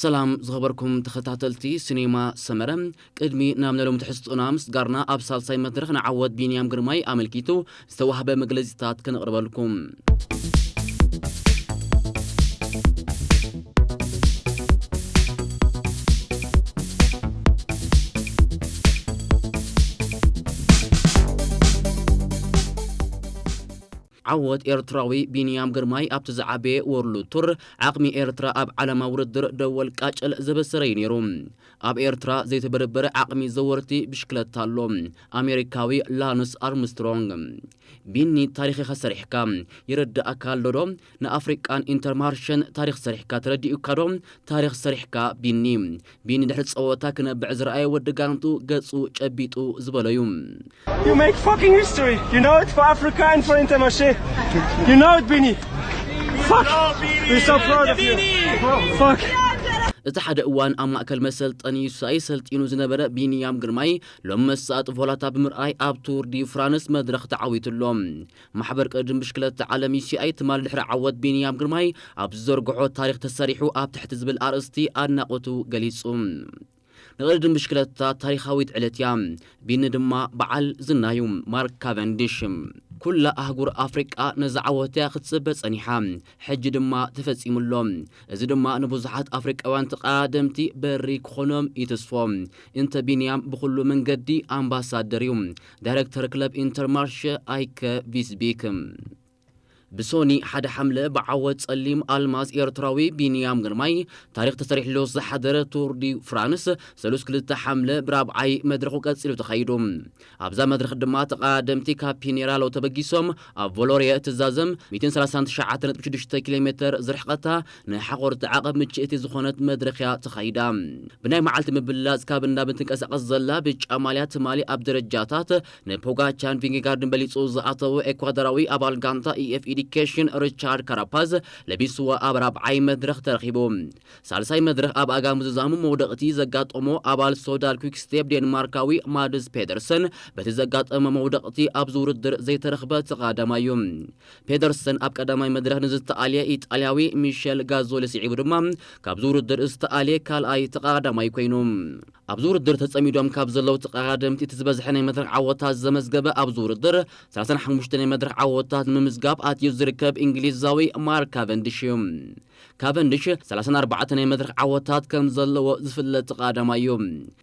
ሰላም ዝኸበርኩም ተኸታተልቲ ሲኔማ ሰመረ፣ ቅድሚ ናብ ነሎም ትሕዝቶና ምስጋርና ኣብ ሳልሳይ መድረኽ ንዓወት ቢንያም ግርማይ ኣመልኪቱ ዝተዋህበ መግለጺታት ከነቕርበልኩም። ዓወት ኤርትራዊ ቢንያም ግርማይ ኣብቲ ዝዓበየ ወርልድ ቱር ዓቕሚ ኤርትራ ኣብ ዓለማዊ ውድድር ደወል ቃጭል ዘበሰረ እዩ ነይሩ። ኣብ ኤርትራ ዘይተበረበረ ዓቕሚ ዘወርቲ ብሽክለታ ኣሎ። ኣሜሪካዊ ላንስ ኣርምስትሮንግ። ቢኒ፣ ታሪኽ ኢኻ ሰሪሕካ። ይርዳእካ ኣሎ ዶ? ንኣፍሪቃን ኢንተርማርሸን ታሪኽ ሰሪሕካ። ተረዲኡካ ዶ? ታሪኽ ሰሪሕካ ቢኒ። ቢኒ ድሕሪ ጸወታ ክነብዕ ዝረኣየ ወዲ ጋንቱ ገጹ ጨቢጡ ዝበሎ እዩ። You make fucking history. You know it for Africa and for Intermarché. You know it, Bini. Fuck. We're so proud of you. Fuck. እቲ ሓደ እዋን ኣብ ማእከል መሰልጠኒ ዩሳይ ሰልጢኑ ዝነበረ ቢንያም ግርማይ ሎም መሳጥ ቮላታ ብምርኣይ ኣብ ቱር ዲ ፍራንስ መድረኽ ተዓዊቱ ኣሎ። ማሕበር ቅድድም ብሽክለታ ዓለም ዩሲኣይ ትማል ድሕሪ ዓወት ቢንያም ግርማይ ኣብ ዝዘርግሖ ታሪኽ ተሰሪሑ ኣብ ትሕቲ ዝብል ኣርእስቲ ኣድናቖቱ ገሊጹ። ንቕድድም ብሽክለታ ታሪኻዊት ዕለት እያ። ቢኒ ድማ በዓል ዝናዩ ማርክ ካቨንዲሽ። ኩላ ኣህጉር ኣፍሪቃ ነዚ ዓወት እያ ክትጽበ ጸኒሓ። ሕጂ ድማ ተፈጺሙ ኣሎ። እዚ ድማ ንብዙሓት ኣፍሪቃውያን ተቐዳደምቲ በሪ ክኾኖም ይትስፎ። እንተ ቢንያም ብኹሉ መንገዲ ኣምባሳደር እዩ። ዳይሬክተር ክለብ ኢንተርማርሸ ኣይከ ቪስቢክ። ብሶኒ ሓደ ሓምለ ብዓወት ጸሊም ኣልማዝ ኤርትራዊ ቢንያም ግርማይ ታሪኽ ተሰሪሕሉ ዝሓደረ ቱር ዲ ፍራንስ ሰሉስ ክልተ ሓምለ ብራብዓይ መድረኹ ቀጺሉ ተኻይዱ። ኣብዛ መድረኽ ድማ ተቐዳደምቲ ካብ ፒኔራሎ ተበጊሶም ኣብ ቮሎሪየ እትዛዘም ሚእትን ሰላሳን ትሽዓተ ነጥቢ ሽዱሽተ ኪሎ ሜትር ዝርሕቐታ ንሓቖርቲ ዓቐብ ምችእቲ ዝኾነት መድረኽ እያ ተኻይዳ። ብናይ መዓልቲ ምብላጽ ካብ እንዳብ እንትንቀሳቐስ ዘላ ብጫ ማልያ ትማሊ ኣብ ደረጃታት ንፖጋቻን ቪንጌጋርድን በሊጹ ዝኣተወ ኤኳዶራዊ ኣባል ጋንታ ኢኤፍ ኤዱኬሽን ሪቻርድ ካራፓዝ ለቢስዎ ኣብ ራብዓይ መድረኽ ተረኺቡ። ሳልሳይ መድረኽ ኣብ ኣጋ ምዝዛሙ መውደቕቲ ዘጋጠሞ ኣባል ሶዳል ኩክስቴፕ ዴንማርካዊ ማድስ ፔደርሰን በቲ ዘጋጠመ መውደቕቲ ኣብዚ ውድድር ዘይተረኽበ ተቐዳዳማይ እዩ። ፔደርሰን ኣብ ቀዳማይ መድረኽ ንዝተኣልየ ኢጣልያዊ ሚሸል ጋዞሊ ስዒቡ ድማ ካብዚ ውድድር ዝተኣልየ ካልኣይ ተቐዳዳማይ ኮይኑ። ኣብዚ ውድድር ተጸሚዶም ካብ ዘለዉ ተቐዳደምቲ እቲ ዝበዝሐ ናይ መድረኽ ዓወታት ዘመዝገበ ኣብዚ ውድድር ሰላሳን ሓሙሽተ ናይ መድረኽ ዓወታት ንምምዝጋብ ኣትዩ ዝርከብ እንግሊዛዊ ማርክ ካቨንዲሽ እዩ። ካቨንዲሽ ሰላሳን ኣርባዕተ ናይ መድረኽ ዓወታት ከም ዘለዎ ዝፍለጥ ተቐዳዳማይ እዩ።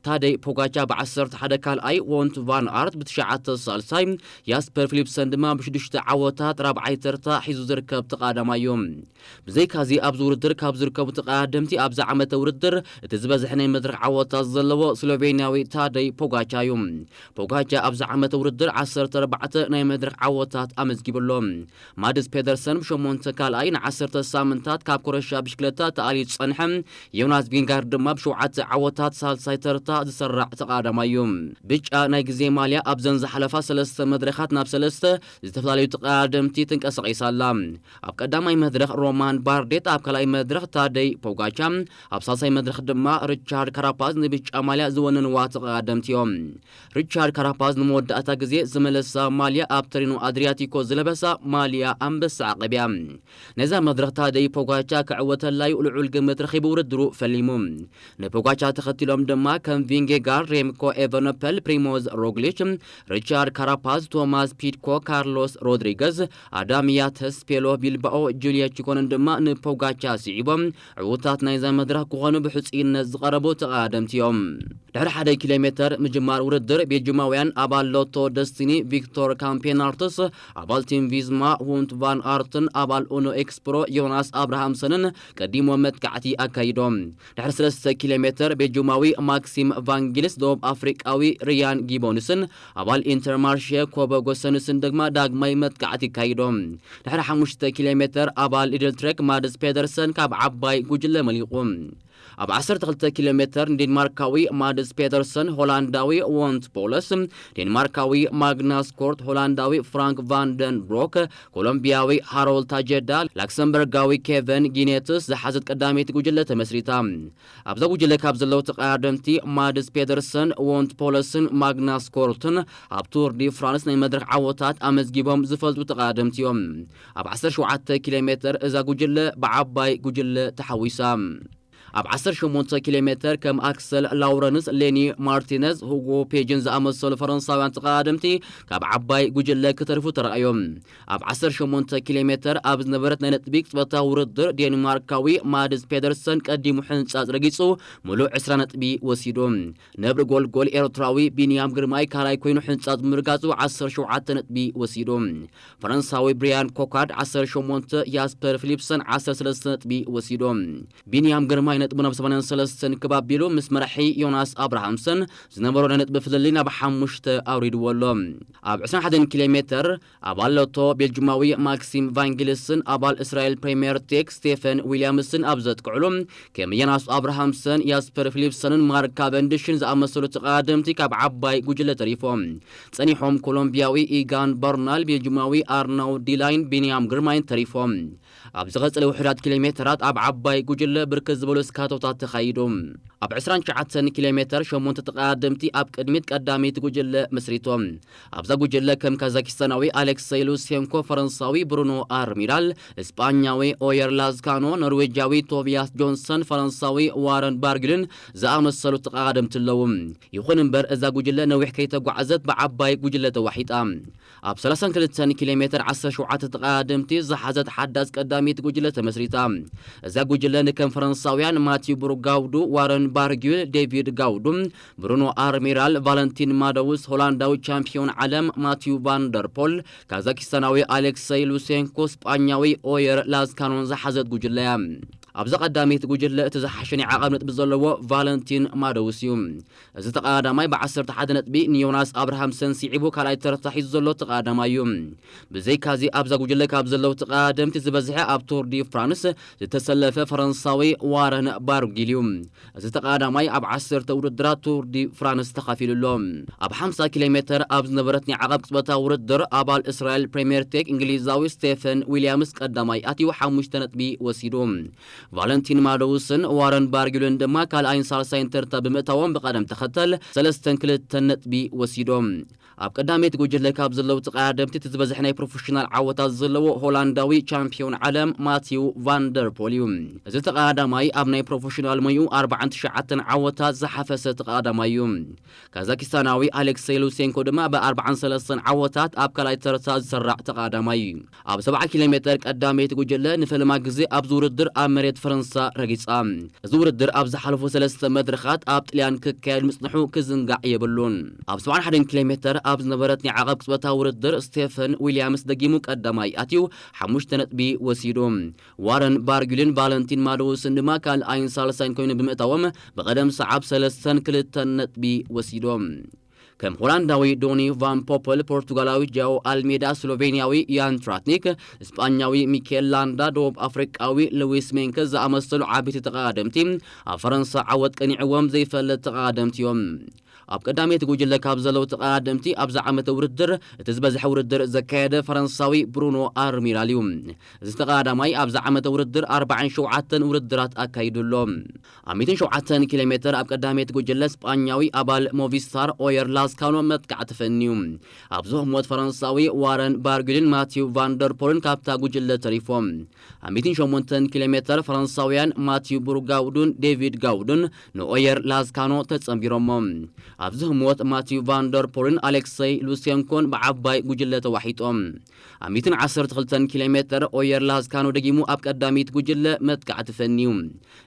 ታደይ ፖጋቻ ብዓሰርተ ሓደ ካልኣይ፣ ዎንት ቫን ኣርት ብትሽዓተ ሳልሳይ፣ ያስፐር ፊሊፕሰን ድማ ብሽዱሽተ ዓወታት ራብዓይ ተርታ ሒዙ ዝርከብ ተቐዳዳማይ እዩ። ብዘይካዚ ኣብዚ ውድድር ካብ ዝርከቡ ተቐዳደምቲ ኣብዚ ዓመተ ውድድር እቲ ዝበዝሐ ናይ መድረኽ ዓወታት ዘለዎ ስሎቬንያዊ ታደይ ፖጋቻ እዩ። ፖጋቻ ኣብዚ ዓመተ ውድድር ዓሰርተ ኣርባዕተ ናይ መድረኽ ዓወታት ኣመዝጊቡ ኣሎ። ማድስ ፔደርሰን ብሸሞንተ ካልኣይ ንዓሰርተ ሳምንታት ካብ ኮረሻ ብሽክለታ ተኣልዩ ዝጸንሐ፣ ዮናስ ቪንጋርድ ድማ ብሸውዓተ ዓወታት ሳልሳይ ተርታ ዝሰራዕ ተቐዳዳማይ እዩ። ብጫ ናይ ግዜ ማልያ ኣብዘን ዝሓለፋ ሰለስተ መድረኻት ናብ ሰለስተ ዝተፈላለዩ ተቐዳደምቲ ተንቀሳቒሳ ኣላ። ኣብ ቀዳማይ መድረኽ ሮማን ባርዴት፣ ኣብ ካልኣይ መድረኽ ታደይ ፖጋቻ፣ ኣብ ሳልሳይ መድረኽ ድማ ሪቻርድ ካራፓዝ ንብጫ ማልያ ዝወነንዋ ተቐዳደምቲ እዮም። ሪቻርድ ካራፓዝ ንመወዳእታ ግዜ ዝመለሳ ማልያ ኣብ ተሪኖ ኣድሪያቲኮ ዝለበሳ ማልያ ኣንበሳ ዓቐብ እያ። ነዛ መድረኽ ታደይ ፖጋቻ ክዕወተላዩ ልዑል ግምት ረኺቡ ውድድሩ ፈሊሙ። ንፖጋቻ ተኸቲሎም ድማ ከም ቪንጌጋር፣ ሬምኮ ኤቨኖፐል፣ ፕሪሞዝ ሮግሊች፣ ሪቻርድ ካራፓዝ፣ ቶማስ ፒድኮ፣ ካርሎስ ሮድሪገዝ፣ ኣዳም ያተስ፣ ፔሎ ቢልባኦ፣ ጁልየ ቺኮንን ድማ ንፖጋቻ ስዒቦም ዕዉታት ናይዛ መድረኽ ክኾኑ ብሕጹይነት ዝቐረቡ ተቐዳደምቲ እዮም። ድሕሪ ሓደ ኪሎ ሜተር ምጅማር ውድድር ቤልጂማውያን ኣባል ሎቶ ደስቲኒ ቪክቶር ካምፔናርትስ፣ ኣባል ቲም ቪዝማ ውንት ቫን ኣርትን ኣባል ኡኖ ኤክስፕሮ ዮናስ ኣብርሃምሰንን ቀዲሞም መጥቃዕቲ ኣካይዶም። ድሕሪ ሰለስተ ኪሎ ሜተር ቤልጂማዊ ማክሲም ቫንጊልስ፣ ደቡብ ኣፍሪቃዊ ሪያን ጊቦንስን ኣባል ኢንተርማርሼ ኮቦ ጎሰንስን ድማ ዳግማይ መጥቃዕቲ ኣካይዶም። ድሕሪ ሓሙሽተ ኪሎ ሜተር ኣባል ኢድልትሬክ ማድስ ፔደርሰን ካብ ዓባይ ጉጅለ መሊቑ። ኣብ ዓሰርተ ክልተ ኪሎ ሜተር ንዴንማርካዊ ማድስ ፔተርሰን፣ ሆላንዳዊ ዎንት ፖለስ፣ ዴንማርካዊ ማግናስ ኮርት፣ ሆላንዳዊ ፍራንክ ቫን ደን ብሮክ፣ ኮሎምቢያዊ ሃሮልድ ታጀዳ፣ ላክሰምበርጋዊ ኬቨን ጊኔትስ ዝሓዘት ቀዳመይቲ ጉጅለ ተመስሪታ። ኣብዛ ጉጅለ ካብ ዘለዉ ተቐዳደምቲ ማድስ ፔተርሰን፣ ዎንት ፖለስን ማግናስ ኮርትን ኣብ ቱር ዲ ፍራንስ ናይ መድረኽ ዓወታት ኣመዝጊቦም ዝፈልጡ ተቐዳደምቲ እዮም። ኣብ ዓሰርተ ሸውዓተ ኪሎ ሜተር እዛ ጉጅለ ብዓባይ ጉጅለ ተሓዊሳ። ኣብ ዓሰርተ ሸሞንተ ኪሎ ሜተር ከም ኣክሰል ላውረንስ፣ ሌኒ ማርቲነዝ፣ ሁጎ ፔጅን ዝኣመሰሉ ፈረንሳውያን ተቐዳደምቲ ካብ ዓባይ ጉጅለ ክተርፉ ተራእዮም። ኣብ ዓሰርተ ሸሞንተ ኪሎ ሜተር ኣብ ዝነበረት ናይ ነጥቢ ቅጽበታዊ ውድድር፣ ዴንማርካዊ ማድስ ፔደርሰን ቀዲሙ ሕንጻጽ ረጊጹ ምሉእ ዕስራ ነጥቢ ወሲዱ። ነብሪ ጎልጎል ኤርትራዊ ቢንያም ግርማይ ካልኣይ ኮይኑ ሕንጻጽ ብምርጋጹ ዓሰርተ ሸውዓተ ነጥቢ ወሲዱ። ፈረንሳዊ ብሪያን ኮካድ ዓሰርተ ሸሞንተ፣ ያስፐር ፊሊፕሰን ዓሰርተ ሰለስተ ነጥቢ ወሲዶም። ቢንያም ግርማይ ነጥቡ ናብ ሰማንያን ሰለስተን ክብ ኣቢሉ ምስ መራሒ ዮናስ ኣብርሃምሰን ዝነበሮ ናይ ነጥቢ ፍልልይ ናብ ሓሙሽተ ኣውሪድዎ ኣሎ። ኣብ ዕስራን ሓደን ኪሎ ሜተር ኣባል ሎቶ ቤልጅማዊ ማክሲም ቫንጊልስን ኣባል እስራኤል ፕሪምየር ቴክ ስቴፈን ዊልያምስን ኣብ ዘጥቅዕሉ፣ ከም ዮናስ ኣብርሃምሰን፣ ያስፐር ፊሊፕሰንን ማርክ ካቨንድሽን ዝኣመሰሉ ተቐዳደምቲ ካብ ዓባይ ጉጅለ ተሪፎም። ጸኒሖም ኮሎምቢያዊ ኢጋን በርናል፣ ቤልጅማዊ ኣርናው ዲላይን፣ ቢንያም ግርማይን ተሪፎም። ኣብ ዝቐጸለ ውሑዳት ኪሎ ሜተራት ኣብ ዓባይ ጉጅለ ብርክት ዝበሉ ስካቶታት ተኻይዱ። ኣብ ዕስራን ትሽዓተን ኪሎ ሜተር ሸሞንተ ተቐዳደምቲ ኣብ ቅድሚት ቀዳመይቲ ጉጅለ መስሪቶም። ኣብዛ ጉጅለ ከም ካዛኪስታናዊ ኣሌክሰይ ሉሴንኮ፣ ፈረንሳዊ ብሩኖ ኣርሚራል፣ እስጳኛዊ ኦየር ላዝካኖ፣ ኖርዌጃዊ ቶቢያስ ጆንሰን፣ ፈረንሳዊ ዋረን ባርጊልን ዝኣመሰሉ ተቐዳደምቲ ኣለዉ። ይኹን እምበር እዛ ጉጅለ ነዊሕ ከይተጓዕዘት ብዓባይ ጉጅለ ተዋሒጣ። ኣብ ሰላሳን ክልተን ኪሎ ሜተር ዓሰርተ ሸውዓተ ተቐዳደምቲ ዝሓዘት ሓዳስ ቀዳሚት ጉጅለ ተመስሪታ። እዛ ጉጅለ ንከም ፈረንሳውያን ማቲዩ ብሩጋውዱ፣ ዋረን ባርጊል፣ ዴቪድ ጋውዱ፣ ብሩኖ ኣርሚራል፣ ቫለንቲን ማደውስ፣ ሆላንዳዊ ቻምፒዮን ዓለም ማቲዩ ቫንደርፖል፣ ካዛኪስታናዊ ኣሌክሰይ ሉሴንኮ፣ ስጳኛዊ ኦየር ላዝካኖን ዝሓዘት ጉጅለ እያ። ኣብዛ ቀዳመይቲ ጉጅለ እቲ ዝሓሸ ናይ ዓቐብ ነጥቢ ዘለዎ ቫለንቲን ማደውስ እዩ። እዚ ተቐዳዳማይ ብ ዓሰርተ ሓደ ነጥቢ ንዮናስ ኣብርሃምሰን ስዒቡ ካልኣይ ተርታ ሒዙ ዘሎ ተቐዳዳማይ እዩ። ብዘይካዚ ኣብዛ ጉጅለ ካብ ዘለዉ ተቐዳደምቲ ዝበዝሐ ኣብ ቱር ዲ ፍራንስ ዝተሰለፈ ፈረንሳዊ ዋረን ባርጊል እዩ። እዚ ተቐዳዳማይ ኣብ ዓሰርተ ውድድራት ቱር ዲ ፍራንስ ተኻፊሉ ኣሎ። ኣብ ሓምሳ ኪሎ ሜተር ኣብ ዝነበረት ናይ ዓቐብ ቅጽበታዊ ውድድር ኣባል እስራኤል ፕሪምየር ቴክ እንግሊዛዊ ስቴፈን ዊልያምስ ቀዳማይ ኣትዩ ሓሙሽተ ነጥቢ ወሲዱ። ቫለንቲን ማደውስን ዋረን ባርጊልን ድማ ካልኣይን ሳልሳይን ተርታ ብምእታዎም ብቐደም ተኸተል ሰለስተን ክልተን ነጥቢ ወሲዶም። ኣብ ቀዳመይቲ ጉጅለ ካብ ዘለዉ ተቐዳደምቲ እቲ ዝበዝሐ ናይ ፕሮፌሽናል ዓወታት ዘለዎ ሆላንዳዊ ቻምፒዮን ዓለም ማቲው ቫንደርፖል እዩ። እዚ ተቐዳዳማይ ኣብ ናይ ፕሮፌሽናል ሞይኡ ኣርባዓን ትሽዓተን ዓወታት ዝሓፈሰ ተቐዳዳማይ እዩ። ካዛኪስታናዊ ኣሌክሰይ ሉሴንኮ ድማ ብ ኣርባዓን ሰለስተን ዓወታት ኣብ ካልኣይ ተርታ ዝሰራዕ ተቐዳዳማይ እዩ። ኣብ ሰብዓ ኪሎ ሜተር ቀዳመይቲ ጉጅለ ንፈለማ ግዜ ኣብዚ ውድድር ኣብ መሬት ፈረንሳ ረጊጻ። እዚ ውድድር ኣብ ዝሓለፉ ሰለስተ መድረኻት ኣብ ጥልያን ክካየድ ምጽንሑ ክዝንጋዕ የብሉን። ኣብ ሰብዓን ሓደን ኪሎ ሜተር ኣብ ዝነበረት ናይ ዓቐብ ቅጽበታዊ ውድድር ስቴፈን ዊልያምስ ደጊሙ ቀዳማይ ኣትዩ ሓሙሽተ ነጥቢ ወሲዱ። ዋረን ባርጊልን ቫለንቲን ማደውስን ድማ ካልኣይን ሳልሳይን ኮይኑ ብምእታዎም ብቐደም ሰዓብ ሰለስተን ክልተን ነጥቢ ወሲዶም። ከም ሆላንዳዊ ዶኒ ቫን ፖፐል፣ ፖርቱጋላዊ ጃኦ ኣልሜዳ፣ ስሎቬንያዊ ያን ትራትኒክ፣ ስጳኛዊ ሚኬል ላንዳ፣ ደቡብ ኣፍሪቃዊ ሉዊስ ሜንከ ዝኣመሰሉ ዓበይቲ ተቐዳደምቲ ኣብ ፈረንሳ ዓወት ቀኒዕዎም ዘይፈልጥ ተቐዳደምቲ እዮም። ኣብ ቀዳመይቲ ጉጅለ ካብ ዘለዉ ተቐዳደምቲ ኣብዚ ዓመተ ውድድር እቲ ዝበዝሐ ውድድር ዘካየደ ፈረንሳዊ ብሩኖ ኣርሚራል እዩ። እዚ ተቐዳዳማይ ኣብዚ ዓመተ ውድድር ኣርባዓን ሸውዓተን ውድድራት ኣካይዱ ኣሎ። ኣብ ሚእትን ሸውዓተን ኪሎ ሜተር ኣብ ቀዳመይቲ ጉጅለ ስጳኛዊ ኣባል ሞቪስታር ኦየር ላስካኖ መጥቃዕቲ ፈንዩ። ኣብዚ ህሞት ፈረንሳዊ ዋረን ባርጊልን ማቲው ቫንደርፖልን ካብታ ጉጅለ ተሪፎም። ኣብ ሚእትን ሸሞንተን ኪሎ ሜተር ፈረንሳውያን ማቲው ብሩጋውዱን ዴቪድ ጋውዱን ንኦየር ላስካኖ ተጸንቢሮሞ። ኣብዚ ህሞት ማቲው ቫንደርፖልን ኣሌክሰይ ሉሴንኮን ብዓባይ ጉጅለ ተዋሒጦም። ኣብ ሚእትን ዓሰርተ ክልተን ኪሎ ሜተር ኦየር ላስካኖ ደጊሙ ኣብ ቀዳሚት ጉጅለ መጥቃዕቲ ፈንዩ።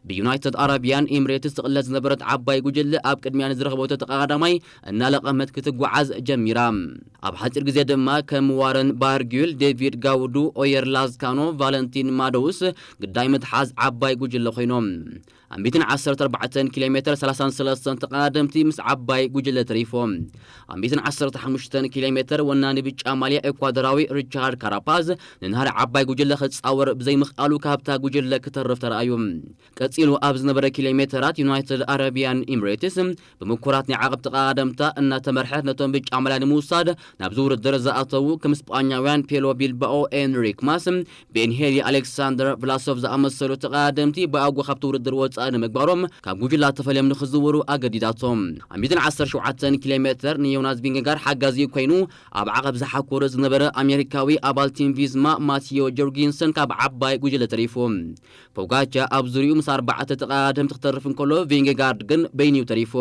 ብዩናይትድ ኣረቢያን ኤምሬትስ ትቕለስ ዝነበረት ዓባይ ጉጅለ ኣብ ቅድሚያ ንዝረኸበቶ ተቐዳዳማይ እናለቐመት ክትጓዓዝ ጀሚራ። ኣብ ሓጺር ግዜ ድማ ከም ዋረን ባርጊል፣ ዴቪድ ጋውዱ፣ ኦየር ላዝካኖ፣ ቫለንቲን ማደውስ ግዳይ ምትሓዝ ዓባይ ጉጅለ ኮይኖም። ኣብ ሚእትን ዓሰርተ ኣርባዕተን ኪሎ ሜተር ሰላሳን ሰለስተን ተቐዳደምቲ ምስ ዓባይ ጉጅለ ተሪፎም። ኣብ ሚእትን ዓሰርተ ሓሙሽተን ኪሎ ሜተር ወናኒ ብጫ ማልያ ኤኳዶራዊ ሪቻርድ ካራፓዝ ንናህሪ ዓባይ ጉጅለ ክጻወር ብዘይምኽኣሉ ካብታ ጉጅለ ክተርፍ ተራእዩ። ቀጺሉ ኣብ ዝነበረ ኪሎ ሜተራት ዩናይትድ ኣረቢያን ኤምሬትስ ብምኩራት ናይ ዓቐብ ተቐዳደምታ እናተመርሐት ነቶም ብጫ ማልያ ንምውሳድ ናብዚ ውድድር ዝኣተዉ ከም ስጳኛውያን ፔሎ ቢልባኦ፣ ኤንሪክ ማስ፣ ቤንሄሊ ኣሌክሳንደር ቭላሶቭ ዝኣመሰሉ ተቐዳደምቲ ብኣጉ ካብቲ ውድድር ወጻኢ ወጻኢ ንምግባሮም ካብ ጉጅላ ተፈልዮም ንኽዝውሩ ኣገዲዳቶም። ኣብ ሚእትን ዓሰርተ ሸውዓተን ኪሎ ሜተር ንዮናስ ቪንጌጋርድ ሓጋዚ ኮይኑ ኣብ ዓቐብ ዝሓኩር ዝነበረ ኣሜሪካዊ ኣባል ቲም ቪዝማ ማቲዮ ጆርጊንሰን ካብ ዓባይ ጉጅለ ተሪፉ። ፖጋቻ ኣብ ዙሪኡ ምስ ኣርባዕተ ተቐዳደምቲ ክተርፍ እንከሎ ቪንጌጋርድ ግን በይኑ እዩ ተሪፉ።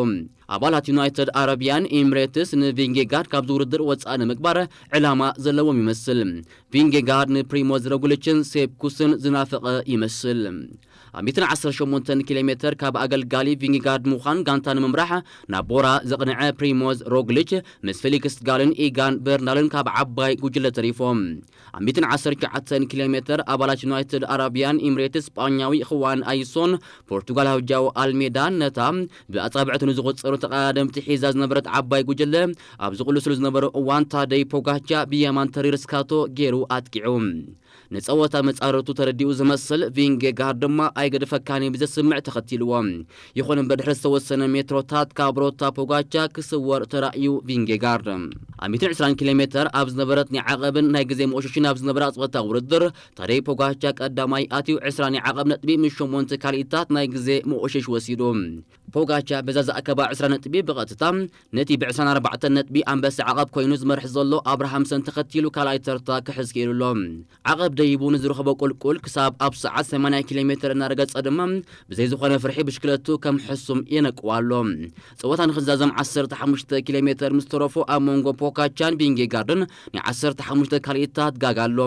ኣባላት ዩናይትድ ኣረቢያን ኤምሬትስ ንቪንጌጋርድ ካብዚ ውድድር ወጻኢ ንምግባር ዕላማ ዘለዎም ይመስል። ቪንጌጋርድ ንፕሪሞዝ ሮግሊችን ሴፕ ኩስን ዝናፈቐ ይመስል። ኣብ ሚእትን ዓሰርተ ሸሞንተን ኪሎ ሜተር ካብ ኣገልጋሊ ቪንጌጋርድ ምዃን ጋንታ ንምምራሕ ናብ ቦራ ዘቕንዐ ፕሪሞዝ ሮግሊች ምስ ፌሊክስ ጋልን ኢጋን በርናልን ካብ ዓባይ ጉጅለ ተሪፎም። ኣብ ሚእትን ዓሰርተ ትሽዓተን ኪሎ ሜተር ኣባላት ዩናይትድ ኣረቢያን ኤምሬትስ ስጳኛዊ ኹዋን ኣይሶን ፖርቱጋላዊ ጃው ኣልሜዳን ነታ ብኣጻብዕቱ ንዝቑጸሩ ተቐዳደምቲ ሒዛ ዝነበረት ዓባይ ጉጅለ ኣብ ዝቕልስሉ ዝነበሩ እዋን ታደይ ፖጋቻ ብየማን ተሪር ስካቶ ገይሩ ኣጥቂዑ። ንጸወታ መጻርርቱ ተረዲኡ ዝመስል ቪንጌጋርድ ድማ ኣይገድፈካን እዩ ብዘስምዕ ተኸቲልዎ። ይኹን እምበር ድሕሪ ዝተወሰነ ሜትሮታት ካብ ሮታ ፖጋቻ ክስወር ተራእዩ ቪንጌጋርድ። ኣብ ሚእትን ዕስራን ኪሎ ሜተር ኣብ ዝነበረት ናይ ዓቐብን ናይ ግዜ መቆሸሽን ኣብ ዝነበረ ጸወታ ውድድር ታደይ ፖጋቻ ቀዳማይ ኣትዩ ዕስራ ናይ ዓቐብ ነጥቢ ምስ ሸሞንተ ካልኢታት ናይ ግዜ መቆሸሽ ወሲዱ። ፖጋቻ በዛ ዝኣከባ ዕስራ ነጥቢ ብቐጥታ ነቲ ብዕስራን ኣርባዕተን ነጥቢ ኣንበሳ ዓቐብ ኮይኑ ዝመርሕ ዘሎ ኣብርሃምሰን ተኸቲሉ ካልኣይ ተርታ ክሕዝ ክኢሉ ኣሎ። ዓቐብ ደይቡ ንዝረኸቦ ቁልቁል ክሳብ ኣብ ሰዓት ሰማንያ ኪሎ ሜተር እናረገጸ ድማ ብዘይ ዝኾነ ፍርሒ ብሽክለቱ ከም ሕሱም የነቅዋ ኣሎ። ጸወታ ንኽዛዘም ዓሰርተ ሓሙሽተ ኪሎ ሜተር ምስ ተረፎ ኣብ መንጎ ፖጋቻን ቪንጌጋርድን ናይ ዓሰርተ ሓሙሽተ ካልኢታት ጋጋ ኣሎ።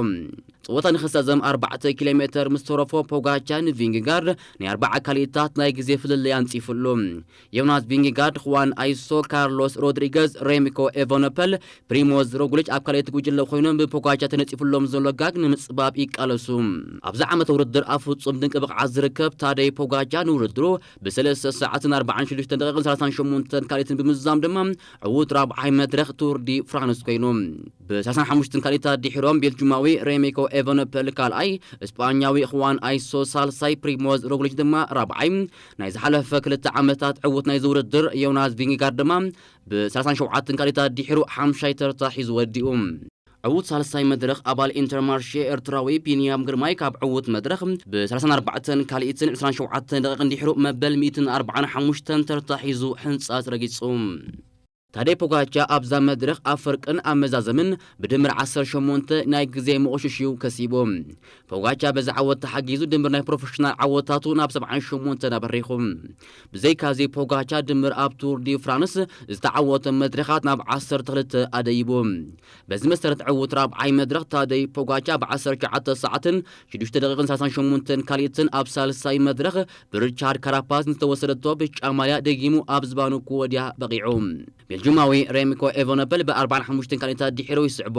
ጸወታ ንኽዛዘም ኣርባዕተ ኪሎ ሜተር ምስ ተረፎ ፖጋቻ ንቪንጌጋርድ ናይ ኣርባዓ ካልኢታት ናይ ግዜ ፍልልይ ኣንጺፉሉ። ዮናስ ቪንጌጋርድ፣ ኹዋን ኣይሶ፣ ካርሎስ ሮድሪገዝ፣ ሬሚኮ ኤቨነፐል፣ ፕሪሞዝ ሮግሊች ኣብ ካልኣይቲ ጉጅለ ኮይኖም ብፖጋቻ ተነጺፉሎም ዘሎ ጋግ ንምጽባብ ይቃለሱ። ኣብዚ ዓመት ውድድር ኣብ ፍጹም ድንቂ ብቕዓት ዝርከብ ታደይ ፖጋቻ ንውድድሩ ብሰለስተ ሰዓትን ኣርባዓን ሽዱሽተን ደቂቕን ሰላሳን ሸሞንተን ካልኢትን ብምዝዛም ድማ ዕዉት ራብዓይ መድረኽ ቱር ዲ ፍራንስ ኮይኑ። ብ ሰላሳን ሓሙሽተን ካልኢታት ድሒሮም ቤልጁማዊ ሬሚኮ ኤቨነፐል ካልኣይ፣ እስጳኛዊ ኹዋን ኣይሶ ሳልሳይ፣ ፕሪሞዝ ሮግሊች ድማ ራብዓይ። ናይ ዝሓለፈ ክልተ ዓመታት ዕዉት ናይዚ ውድድር ዮናስ ቪንጌጋርድ ድማ ብ ሰላሳን ሸውዓተን ካልኢታት ድሒሩ ሓምሻይ ተርታ ሒዙ ወዲኡ። ዕዉት ሳልሳይ መድረኽ ኣባል ኢንተርማርሼ ኤርትራዊ ቢንያም ግርማይ ካብ ዕዉት መድረኽ ብ ሰላሳን ኣርባዕተን ካልኢትን ዕስራን ሸውዓተን ደቂቕን ድሒሩ መበል ሚእትን ኣርባዓን ሓሙሽተን ተርታ ሒዙ ሕንጻት ረጊጹ። ታደይ ፖጋቻ ኣብዛ መድረኽ ኣብ ፍርቅን ኣብ መዛዘምን ብድምር ዓሰርተ ሸሞንተ ናይ ግዜ መቑሽሽ እዩ ከሲቡ። ፖጋቻ በዚ ዓወት ተሓጊዙ ድምር ናይ ፕሮፌሽናል ዓወታቱ ናብ ሰብዓን ሸሞንተን ኣበሪኹ። ብዘይካዚ ፖጋቻ ድምር ኣብ ቱር ዲ ፍራንስ ዝተዓወቶም መድረኻት ናብ ዓሰርተ ክልተ ኣደይቡ። በዚ መሰረት ዕዉት ራብዓይ መድረኽ ታደይ ፖጋቻ ብ ዓሰርተ ትሽዓተ ሰዓትን ሽዱሽተ ደቂቕን ሰላሳን ሸሞንተን ካልኢትን ኣብ ሳልሳይ መድረኽ ብሪቻርድ ካራፓዝ ንዝተወሰደቶ ብጫ ማልያ ደጊሙ ኣብ ዝባኑ ክወድያ በቒዑ። ቤልጁማዊ ሬሚኮ ኤቨነፐል ብ ኣርባዓን ሓሙሽተን ካልኢታት ድሒሩ ይስዕቦ።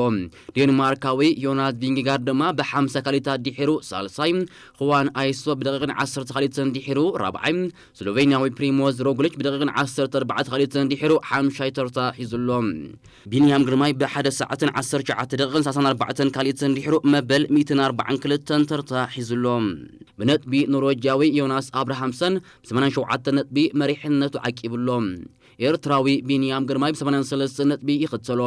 ዴንማርካዊ ዮናስ ቪንጌጋርድ ድማ ብ ሓምሳ ካልኢታት ድሒሩ ሳልሳይ፣ ኹዋን ኣይሶ ብደቂቕን ዓሰርተ ካልኢትን ድሒሩ ራብዓይ፣ ስሎቬንያዊ ፕሪሞዝ ሮግሊች ብደቂቕን ዓሰርተ ኣርባዕተ ካልኢትን ድሒሩ ሓምሻይ ተርታ ሒዙ ኣሎ። ቢንያም ግርማይ ብሓደ ሰዓትን ዓሰርተ ትሽዓተ ደቂቕን ሰላሳን ኣርባዕተን ካልኢትን ድሒሩ መበል ሚእትን ኣርባዓን ክልተን ተርታ ሒዙ ኣሎ። ብነጥቢ ኖርወጃዊ ዮናስ ኣብርሃምሰን ብ ሰማንያን ሸውዓተን ነጥቢ መሪሕነቱ ዓቂቡ ኣሎ። ኤርትራዊ ቢንያም ግርማይ ብ ሰማንያን ሰለስተን ነጥቢ ይኽተሎ።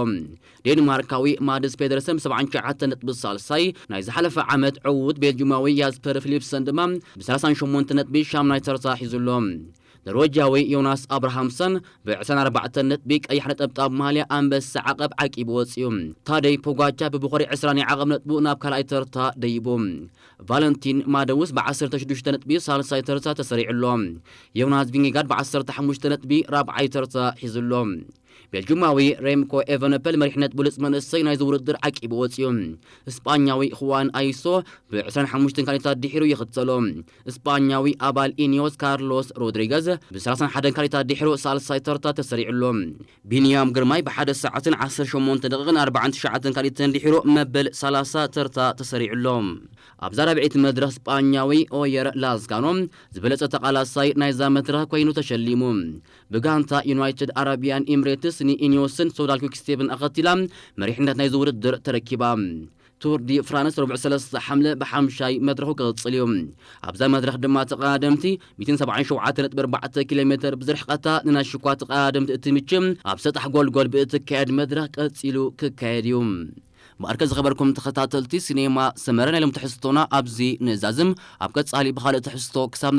ዴንማርካዊ ማድስ ፔደርሰን ብ ሰብዓን ትሽዓተን ነጥቢ ሳልሳይ፣ ናይ ዝሓለፈ ዓመት ዕዉት ቤልጁማዊ ያስፐር ፊሊፕሰን ድማ ብ ሰላሳን ሸሞንተን ነጥቢ ሻምናይ ተርታ ሒዙ ኣሎ። ኖርወጃዊ ዮናስ ኣብርሃምሰን ብ ዕስራን ኣርባዕተን ነጥቢ ቀይሕ ነጠብጣብ ማልያ ኣንበሳ ዓቐብ ዓቂቡ ወጺኡ። ታደይ ፖጋቻ ብብኹሪ ዕስራ ናይ ዓቐብ ነጥቡ ናብ ካልኣይ ተርታ ደይቡ። ቫለንቲን ማደውስ ብ ዓሰርተ ሽዱሽተ ነጥቢ ሳልሳይ ተርታ ተሰሪዑ ኣሎ። ዮናስ ቪንጌጋርድ ብ ዓሰርተ ሓሙሽተ ነጥቢ ራብዓይ ተርታ ሒዙ ኣሎ። ቤልጁማዊ ሬምኮ ኤቨነፐል መሪሕነት ብሉጽ መንእሰይ ናይዚ ውድድር ዓቂቡ ወጺኡ። እስጳኛዊ ኹዋን ኣይሶ ብ ዕስራን ሓሙሽተን ካልኢታት ድሒሩ ይኽተሎ። እስጳኛዊ ኣባል ኢኒዮስ ካርሎስ ሮድሪገዝ ብ ሰላሳን ሓደን ካልኢታት ድሒሩ ሳልሳይ ተርታ ተሰሪዑ ኣሎ። ቢንያም ግርማይ ብሓደ ሰዓትን ዓሰርተ ሸሞንተ ደቂቕን ኣርባዓን ትሽዓተን ካልኢትን ድሒሩ መበል ሰላሳ ተርታ ተሰሪዑ ኣሎ። ኣብዛ ራብዐይቲ መድረኽ እስጳኛዊ ኦየር ላዝጋኖ ዝበለጸ ተቓላሳይ ናይዛ መድረኽ ኮይኑ ተሸሊሙ። ብጋንታ ዩናይትድ ኣረቢያን ኤምሬትስ ንኢኒዮስን ሶዳል ኩክስቴብን ኣኸቲላ መሪሕነት ናይዚ ውድድር ተረኪባ። ቱር ዲ ፍራንስ ረቡዕ ሰለስተ ሓምለ ብሓምሻይ መድረኹ ክቕጽል እዩ። ኣብዛ መድረኽ ድማ ተቐዳደምቲ ሚእትን ሰብዓን ሸውዓተ ነጥቢ ኣርባዕተ ኪሎ ሜተር ብዝርሕቐታ ንናይ ሽኳ ተቐዳደምቲ እትምችእ ኣብ ሰጣሕ ጎልጎል ብእትካየድ መድረኽ ቀጺሉ ክካየድ እዩ። ማእከል ዝኸበርኩም ተኸታተልቲ ሲኔማ ሰመረ ናይ ሎም ትሕዝቶና ኣብዚ ንዛዝም። ኣብ ቀጻሊ ብኻልእ ትሕዝቶ ክሳብ